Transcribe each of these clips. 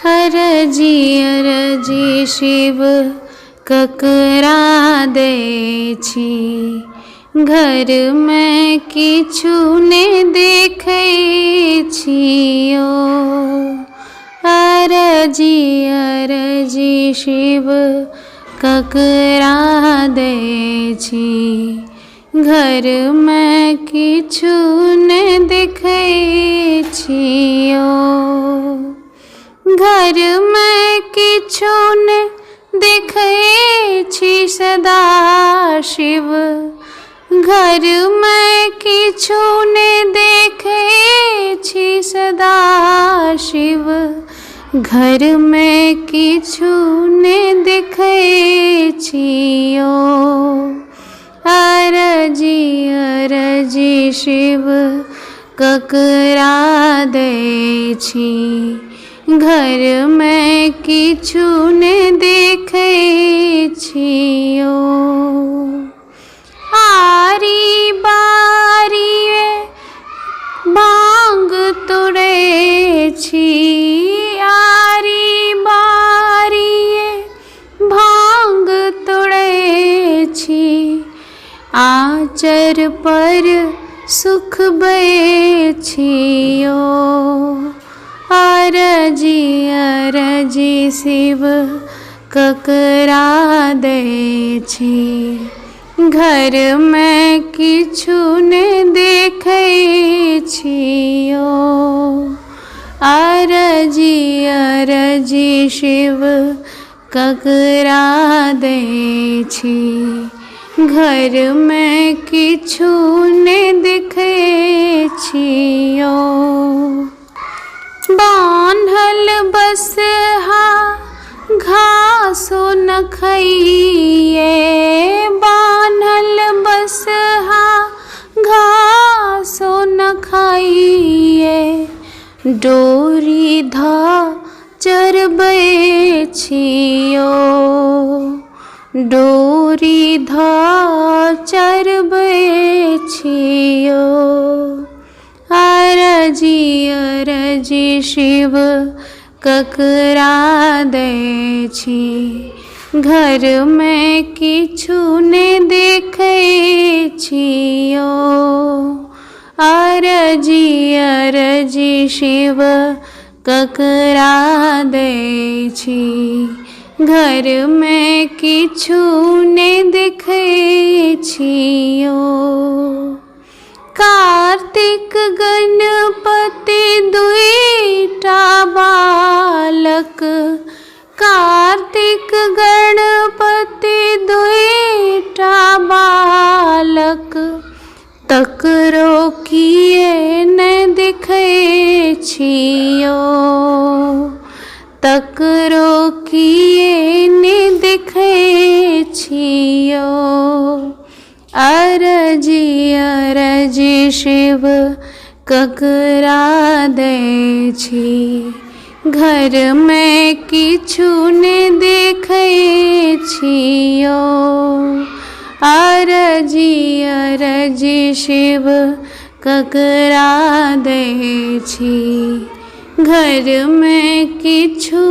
अरजी अरजी शिव ककरा दै छी, घरमे किछु नहि देखै छियौ। अरजी अरजी शिव ककरा दै छी, घरमे किछु नहि देखै छियौ। घरमे किछु नहि देखै छी सदा शिव, घरमे किछु नहि देखै छी सदा शिव, घरमे किछु नहि देखै छियौ। अरजी अरजी शिव ककरा दै छी, घरमे किछु नहि देखै छियौ। आरी बारी भाँग तोड़ै छी, आरी बारी भाँग तोड़ै छी, आँचर पर सुखबै छियौ। अरजी अरजी शिव ककरा दै छी, घरमे किछु नहि देखै छियौ। अरजी अरजी शिव ककरा दै छी, घरमे किछु नहि देखै छियौ। बान्हल बसहा घासो न खइए, बान्हल बसहा घासो न खाइए, डोरी धऽ चरबै छियौ, डोरी धऽ चरबै छियौ। अरजी अरजी शिव ककरा दै छी, घरमे किछु नहि देखै छियौ। अरजी अरजी शिव ककरा दै छी, घरमे किछु नहि देखै छियौ। कार्तिक गणपति दुईटा बालक, कार्तिक गणपति दुईटा बालक, तकरो किए नहि देखै छियौ, तकरो किए नहि देखै छियौ। अरजी अरजी शिव ककरा दै छी, घरमे किछु नहि देखै छियौ। अरजी अरजी शिव ककरा दै छी, घरमे किछु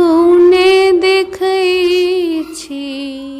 नहि देखै छी।